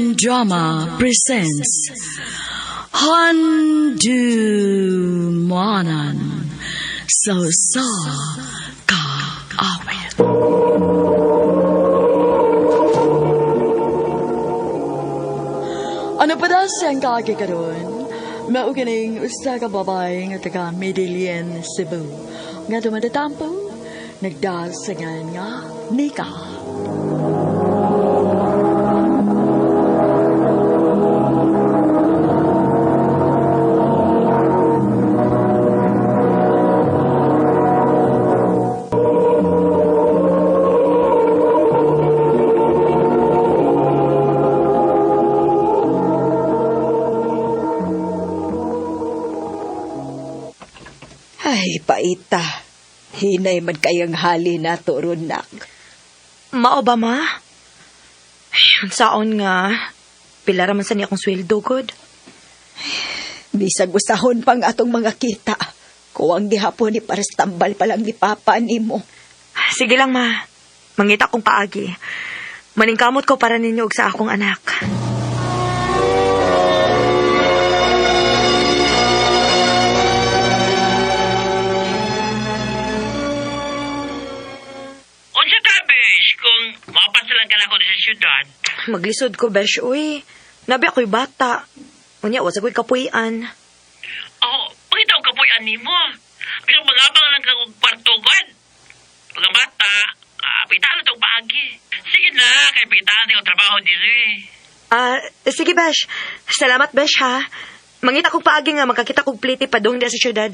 Crime Drama presents Handumanan sa Usa Ka Awit. Ano pa daw siyang kaagi karon? Mao kining usa ka babae nga taga Medellin, Cebu, nga dumadatampo, nagdasangan nga Nika. Ay, paita. Hinay man kayang hali na to ron, nak. Mao ba, ma? Ay, ang saon nga. Pila ra man sa niya akong sweldo, god. Bisag usahon pang atong mga kita. Kuwang gihapon ni pares tambal pa lang ni Papa nimo. Sige lang, ma. Mangita kong paagi. Maningkamot ko para ninyo og sa akong anak. Unsa ka, besh, kung mapasalan ka na ako sa syudad? Maglisod ko, besh, uy. Nabi ako'y bata. Unya, wasa ko'y kapuy-an. Oh, pakita ko kapuy nimo. Pero magabang lang kang kwarto, God. Pag ang bata, pitaan na itong paagi. Sige na, kay pitaan na yung trabaho diri. Ah, sige, besh. Salamat, besh, ha. Mangita kong paagi nga makakita kong plite padung diya sa syudad.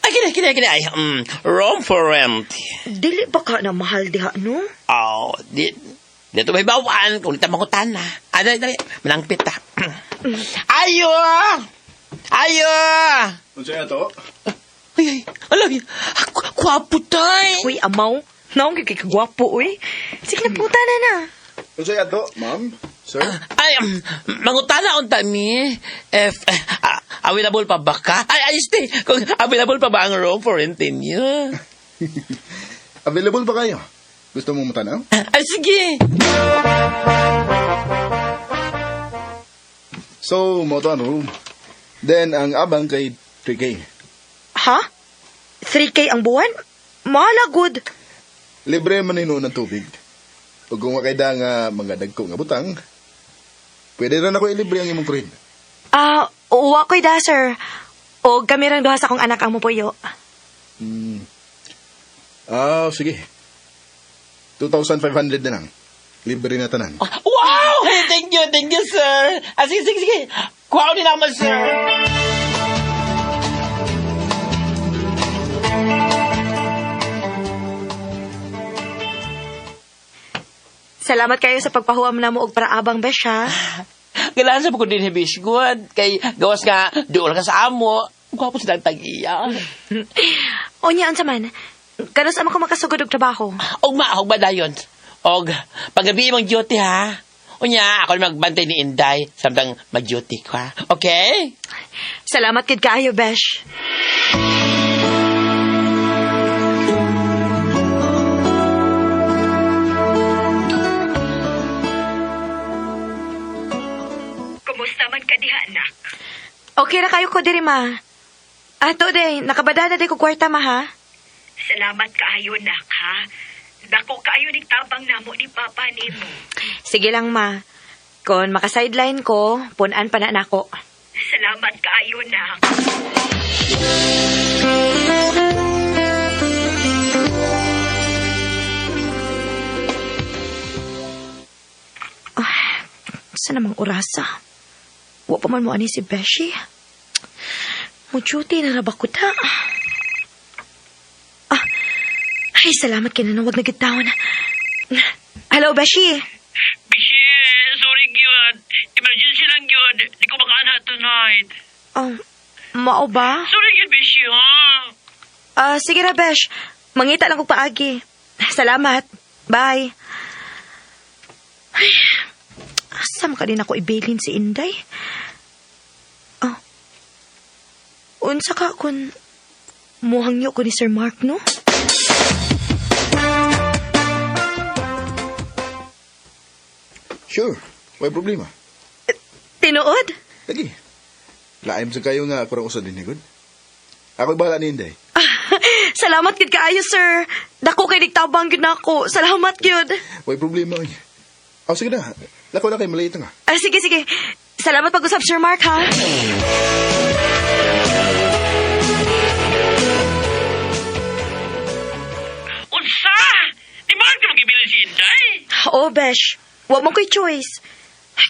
Ay, kini, kini, kini. Ay, room for rent. Dili ba ka na mahal diha, no? Oh, di, dito may bawaan. Kung dito mangutan na. Ah, dali, dali. Manangpit ta. Ayo! Ayo! Unsa to? Ay, ay, alam niyo, kwapo tay. Uy, amaw. Naong kay kagwapo, uy. Sige na, puta na na. Unsa to, ma'am? Sir? Ay, mangutana unta mi. If available pa ba ka? Ay, ay, stay. Kung available pa ba ang room for rent ninyo? Available ba kayo? Gusto mo matanaw? Ay, sige. So, mo to ang room. Then, ang abang kay 3K. Ha? 3K ang buwan? Mahala, good. Libre man nino ng tubig. Ug kung makayda nga mga dagko nga butang, pwede ra nako ilibre ang imong kurin. Ah, uwa ko'y da, sir. O kami rang duha sa akong anak ang mupuyo. Ah, sige. 2,500 na lang. Libre na tanan. Wow! Hey, thank you, sir. Ah, sige, sige, sige. Kuha ni naman, sir. Salamat kayo sa pagpahuam na mo og paraabang, besh, ha? Kailangan sa pagkundin ni Bish Good. Kay gawas nga, doon ka sa amo. Gwapo silang tag-iya. Unya, unsa man. Kanus ama ko makasugod og trabaho. Og maahog ba dayon? Og paggabi imong duty ha. Unya, ako na magbantay ni Inday samtang mag-duty ko ha. Okay? Salamat kid kaayo, besh. Kumusta man ka diha, anak? Okay ra kayo ko diri, ma. Ato day, nakabada na day ko kwarta, ma, ha? Salamat kaayo, nak, ha? Dako kaayo ni tabang namo ni Papa nimo. Sige lang, ma. Kon maka-sideline ko, punan pa na nako. Salamat kaayo, nak. Sa namang orasa? Wa pa man mo ani si Beshi. Mo duty na ra ba ko ta? Ah, ay, salamat kay nanawag na gid taon. Hello, Beshi. Bishi, sorry gyud. Emergency lang gyud. Di ko makaana tonight. Oh, mao ba? Sorry gyud, Bishi, ha? Ah, sige ra, Besh. Mangita lang kog paagi. Salamat. Bye. Ay, asa man ka din ako ibilin si Inday? Unsa ka kun muhangyo ko ni Sir Mark, no? Sure, may problema. Tinuod? Lagi. Laim sa kayo nga ako usad din, good. Ako'y bahala ni Inday. Salamat gid kaayo, sir. Dako kay nagtabang gid nako. Salamat gyud. May problema. Oy. Oh, sige na. Lakaw na kay maliit nga. Ah, sige, sige. Salamat pag-usap, Sir Mark, ha? Unsa? Di Mark na magibilin si Inday? Oh, Besh. Wa mo ko'y choice.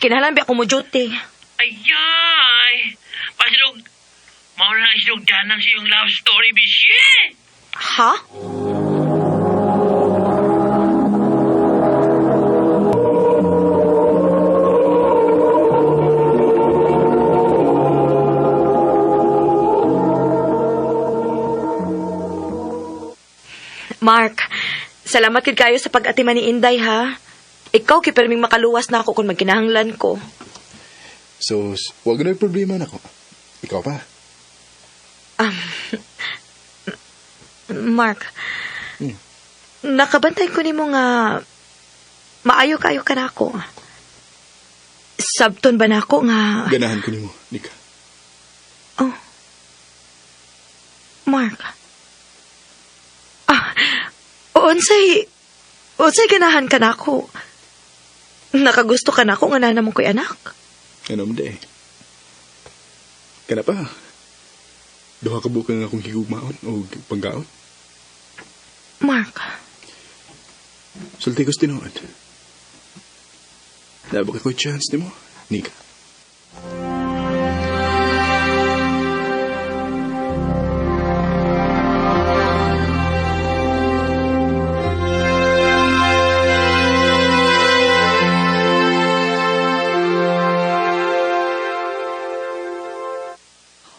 Kinahanglan ba ako mo duty? Ayay! Pasilog, mauna na sinugdanan sa iyong love story, Bishi. Ha? Mark, salamat gid kayo sa pag-atiman ni Inday ha. Ikaw kay perming makaluwas na ako kung magkinahanglan ko. So, wag na problema nako. Ikaw pa. Mark, nakabantay ko nimo nga maayo kayo ka na ako. Sabton ba na ako nga... Ganahan ko nimo, Nika. Oh. Mark. Ah, unsay ganahan ka na ako? Nakagusto ka na ako nga na mo ko'y anak. Ano mo di? Kana pa. Duha ka bukan nga akong higugmaon o panggaon. Mark, Sulti ko sa tinuod. Nabaka ko chance nimo, Nika.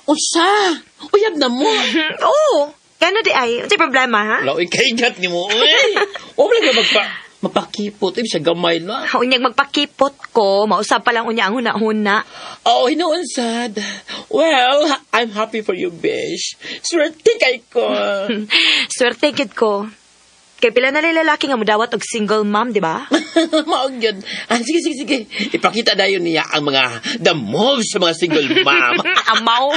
Unsa? Uyab na mo. Oo. Gano di ay? Unsay problema, ha? Wala, uy, kaigat ni mo, uy. Huwag lang ka mapakipot, eh, sa gamay na. Unyag magpakipot ko, mausap pa lang unya ang huna-huna. Oh, hinuon sad. Well, I'm happy for you, bish. Swerte kay ko. Swerte gid ko. Kay pila na lalaki nga mudawat og single mom, di ba? Maog yun. Ah, sige, sige, sige. Ipakita dayon niya ang mga the moves sa mga single mom. Amaw.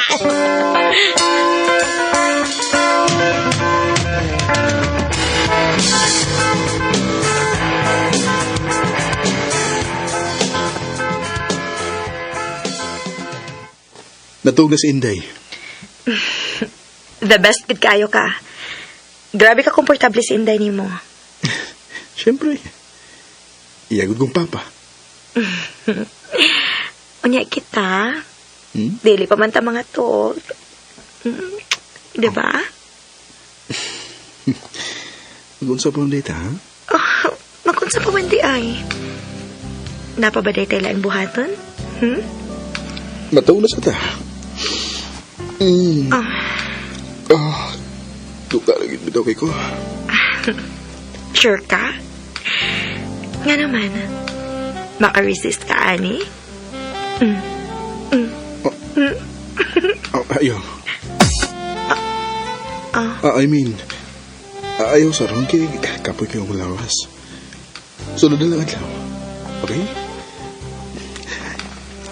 Natug na si Inday. The best gid kayo ka. Grabe ka komportable si Inday nimo. Siyempre. Iyagod kong papa. Unya kita. Hmm? Dili pa man ta mga tuog. Di ba? Magunsa pa data, ha? Oh, magunsa pa man di ay. Napabaday tayo laing buhaton? Hmm? Mataw na sa ta. Mm. Ah. Ah. Duka lagi bitaw kay ko. Sure ka? Nga naman, maka-resist ka, ani? Oh, ayaw. Ah. Ah, I mean, ayaw sa ron kay kapoy kayong lawas. Sunod na lang adlaw. Okay?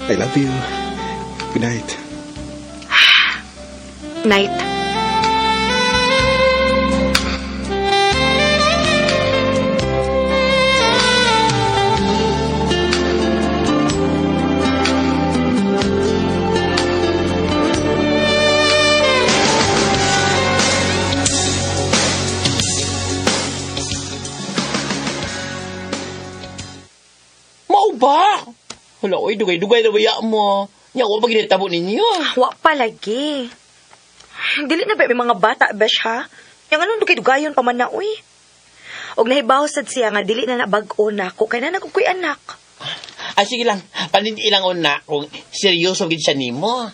I love you. Good night. Night. Mao ba? Hala, oy, dugay-dugay na baya mo. Nya, wa pa ginitabo ninyo. Wa pa lagi. Dili na ba may mga bata, besh, ha? Yang anong dugay-dugayon pa man na, uy. Og nahibaw sad siya nga dili na nabag-o na ako kay na nagkukuy anak. Ah, sige lang. Panindi lang na kung seryoso gid siya nimo.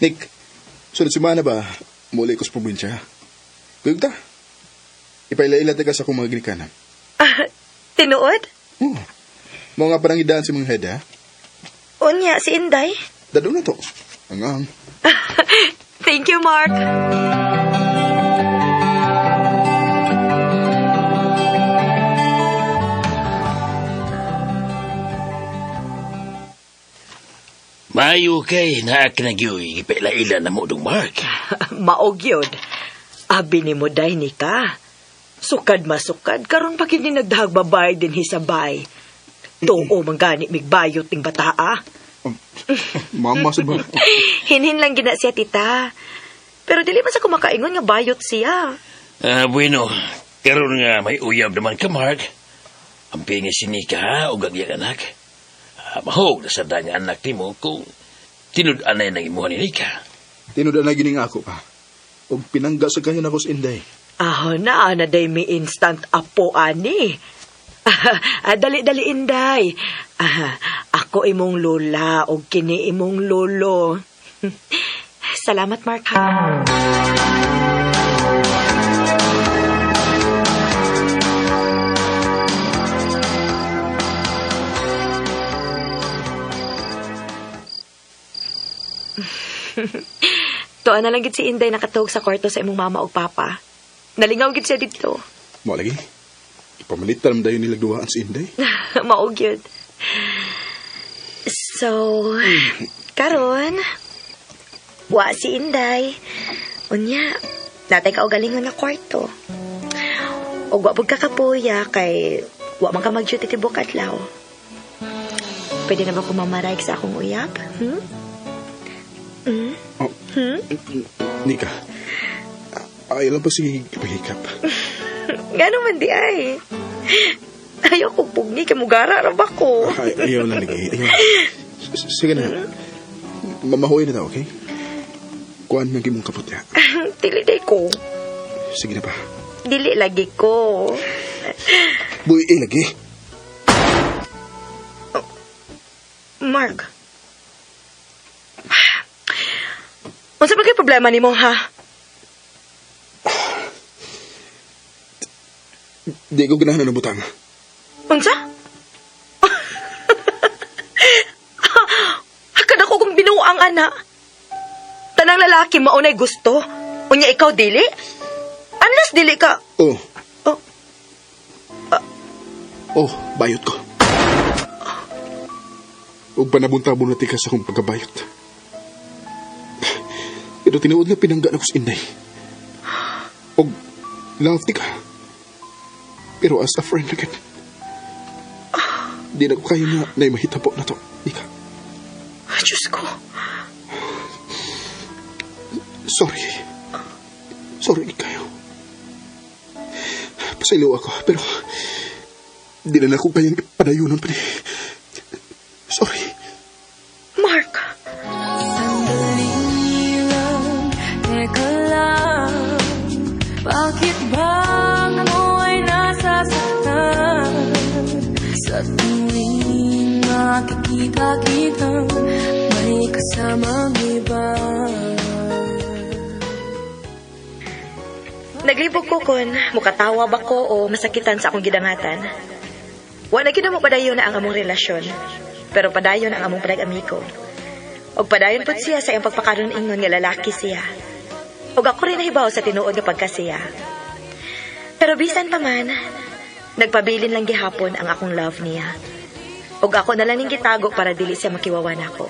Nick, sunod semana ba, muli ko sa probinsya. Gayog ta. Ipaila-ila ta ka sa akong mga ginikanan. Ah, Tinuod? Mao nga panangidaan si mga head, ha? Unya, si Inday. Dado na to. Ang. Thank you, Mark. Maayo kay naa kinagyoy gipaila-ila na mo dong Mark. Maog yun. Abi ni mo day ni ka. Sukad masukad, karon pa kini nagdahag babae din hisabay. Tuo man gani migbayot ting bataa. Mama sa ba? Hinhin lang gina siya, tita. Pero dili man sa kumakaingon nga bayot siya. Bueno, karon nga may uyab naman ka Mark. Ang pingi si Nika ha, ug ang iyang anak. Mahog na sa nga anak nimo kung tinud-anay ng imuha ni Nika. Tinud-anay gining ako pa. Og pinangga sa kayo nako sa Inday. Aho na, ana day mi instant apo ani. Dali-dali Inday. Ako imong lola og kini imong lolo. Salamat, Mark, ha. Tuan na lang gid si Inday nakatuog sa kwarto sa imong mama og papa. Nalingaw gid siya dito. Mo lagi. Ipamalit talam dayon nila duhaan si Inday. Maog yun. So, karon, wa si Inday. Unya, natay ka og galingon nga kwarto. Og wa pud ka kapuya kay wa man ka mag-duty tibok adlaw. Pwede na ba ko mamarayg sa akong uyab? Hmm? Hmm? Oh. Hmm? Nika, ayaw lang pa sige ipahikap. Ngano man di ay. Ayaw ko pugni kay mugara ra ba ko? Ay, ayaw lang lagi. Ayaw. Sige na. Mamahuoy na daw, okay? Kuan ng imong kaputya. Dili day ko. Sige na pa. Dili lagi ko. Buhi eh, lagi. Oh. Mark. Unsa ba kay problema nimo, ha? Di ko ganahan ng butang. Unsa? Hakad ako kung binuang ana. Tanang lalaki maunay gusto. Unya ikaw dili? Unless dili ka. Oh. Oh. Oh, bayot ko. Ug panabuntabon na tikas akong pagkabayot. Pero tinuod nga pinangga na ko sa Inday. Og love ti ka. Pero as a friend again. Di na ko kaya nga na mahitabo na to. Ika. Diyos ko. Sorry. Sorry kayo. Pasaylo ako, pero di na ako kayang padayunan pa ni. Sorry. Mark. Sandali lang, teka lang. Bakit ba ako ay nasasaktan? Sa tuwing makikita kitang may kasamang iba. Naglibog ko kon mukatawa ba ko o masakitan sa akong gidangatan. Wa na gyud mo padayon na ang among relasyon, pero padayon ang among panag-amigo. Og padayon pud siya sa iyang pagpakaron ingon nga lalaki siya. Og ako rin nahibaw sa tinuod nga pagkasiya. Pero bisan pa man, nagpabilin lang gihapon ang akong love niya. Og ako na lang ning gitago para dili siya makiwawa nako.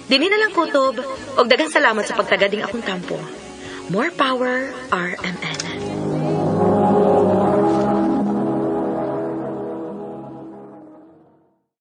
Dini na lang kutob, og daghang salamat sa pagtagading akong tampo. More power, RMN.